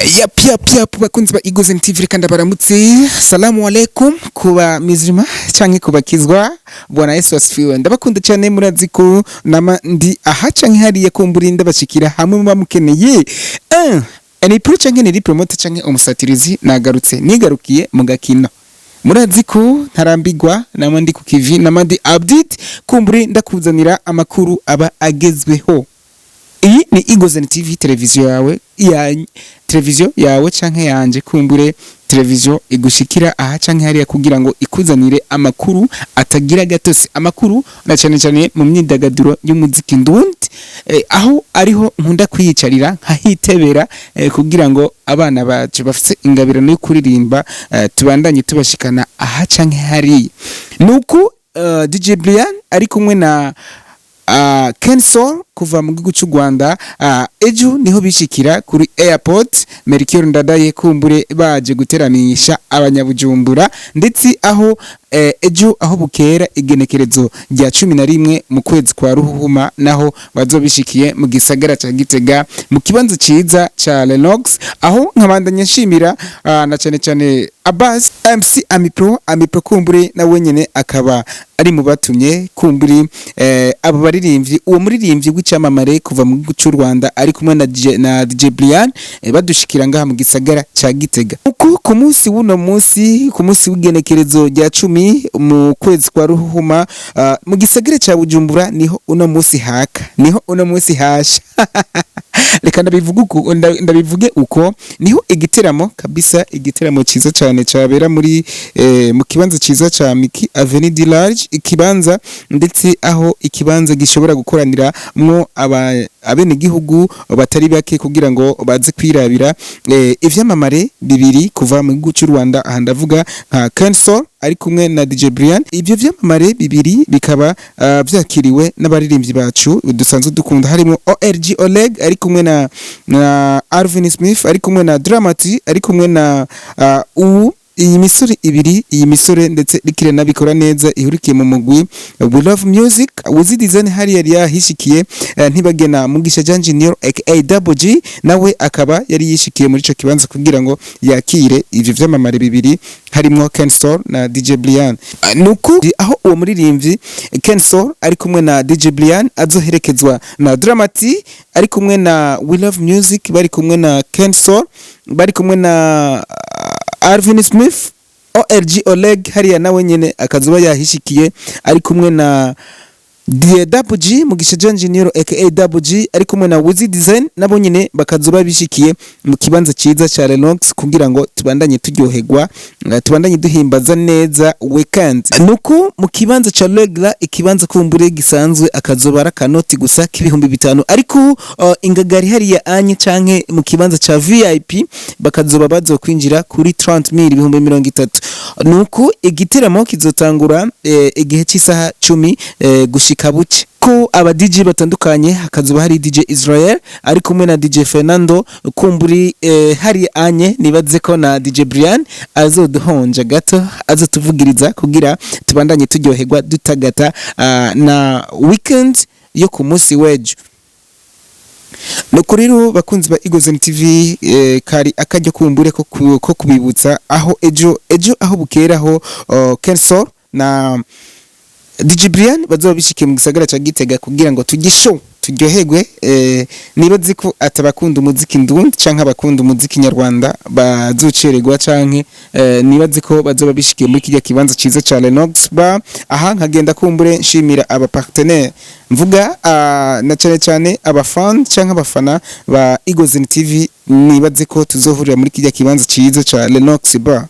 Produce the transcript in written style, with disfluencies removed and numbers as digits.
Yap, yap, yap, bakunzi ba Eagles TV, reka ndabaramutse. Salamu alaikum kuba mizima canke kubakizwa. Bwana Yesu asifiwe. Ndabakunda cyane. Murazi ko nama ndi aha canke hariya, kumbura ndabashikira hamwe muba mukeneye. Ni pro canke ni promoter canke umusatirizi, nagarutse, nigarukiye mu gakino. Murazi ko ntarambigwa, nama ndi ku kivi, nama ndi update, kumburi ndakuzanira amakuru aba agezweho. Iyi ni Eagles TV, televiziyo yawe, ya televiziyo yawe canke yanje, kumbure televiziyo igushikira aha canke hariya kugira ngo ikuzanire amakuru atagira gatose, amakuru na cyane cyane mu myidagaduro y'umuziki ndundi, aho ariho nkunda kwiyicarira nkahitebera, kugira ngo abana bacu bafite ingabirano yo kuririmba, tubandanye tubashikana aha canke hariya. Nuko DJ Brian ari kumwe na Ken Sol kuva mu gihugu cy'u Rwanda, ejo niho bishikira kuri airport Melchior Ndadaye, kumbure baje guteramisha abanyabujumbura, ndetse aho ejo aho bukera igenekerezo rya 11 mu kwezi kwa Ruhuhuma naho bazobishikiye mu gisagara ca Gitega mu kibanza ciza ca Lenox, aho nkabandanya nshimira na cyane cyane Abbas MC Amipro. Amipro kumbure na wenyene akaba ari mu batumye kumburi abo baririmbyi, uwo muririmbyi w'icyamamare kuva mu gihugu cy'u Rwanda ari kumwe na DJ Brian, badushikira ngaha mu gisagara ca Gitega. Uku ku munsi w'uno munsi, ku munsi w'igenekerezo rya 10 mu kwezi kwa Ruhuhuma, mu gisagara ca Bujumbura niho uno munsi haka, niho uno munsi hasha. Reka ndabivuge uko, ndabivuge uko niho igiteramo kabisa, igiteramo ciza cyane cabera muri mu kibanza ciza ca Miki Avenue du Large, ikibanza ndetse aho ikibanza gishobora gukoranira mwo aba abenegihugu batari bake kugira ngo baze kwirabira ivyamamare bibiri kuva mu gihugu cy'u Rwanda. Aha ndavuga nka Ken Sol ari kumwe na DJ Brian. Ibyo vyamamare bibiri bikaba vyakiriwe n'abaririmbyi bacu dusanzwe dukunda, harimo ORG Oleg ari kumwe na Alvin Smith, ari kumwe na Dramati, ari kumwe na ubu iyi misore ibiri, iyi misore ndetse rikire nabikora neza ihurikiye mu mugwi We Love Music. Wiz Design hari yari yahishikiye, ntibagena Mugisha Jean Junior aka Double G, nawe akaba yari yishikiye muri ico kibanza kugira ngo yakire ivyo vyamamare bibiri harimwo Ken Sol na DJ Brian. Nuko aho uwo muririmbyi Ken Sol ari kumwe na DJ Brian azoherekezwa na Dramati ari kumwe na We Love Music, bari kumwe na Ken Sol, bari kumwe na Alvin Smith, ORG Oleg hariya nawe nyene akazuba yahishikiye ari kumwe na Double G, Mugisha John Junior aka Double G, ari kumwe na Wiz Design, nabo nyene bakazuba bishikiye mu kibanza ciza ca Lenox kugira ngo tubandanye turyoherwa, tubandanye duhimbaza neza weekend. Nuko mu kibanza ca Legla, ikibanza kumbure gisanzwe akazuba ari akanoti gusa k'5,000, ariko ingagari hariya anye canke mu kibanza ca VIP bakazoba bazokwinjira kuri 30,000, 30,000. Nuko igiteramo kizotangura igihe cy'isaha 10 gushika buce, ko aba DJ batandukanye hakazoba hari DJ Israel ari kumwe na DJ Fernando kumburi, hari anye nibaze ko na DJ Brian azoduhonja gato, azotuvugiriza kugira tubandanye turyoherwa dutagata na weekend yo ku munsi w'ejo. Nuko rero bakunzi ba Eagles TV, kari akajya kumbure ko kubibutsa aho ejo aho bukeraho Ken Sol na DJ Brian bazoba bishikiye mu gisagara ca Gitega kugira ngo tujye show, turyoherwe. Nibazi ko atabakunda umuziki ndundi canke abakunda umuziki nyarwanda bazocererwa canke nibazi ko bazoba bishikiye muri kirya kibanza ciza ca Lenox Bar. Aha nkagenda kumbure nshimira aba partenaire, mvuga na cyane cyane abafan canke abafana ba Eagles TV. Nibaze ko tuzohurira muri kirya kibanza ciza ca Lenox Bar.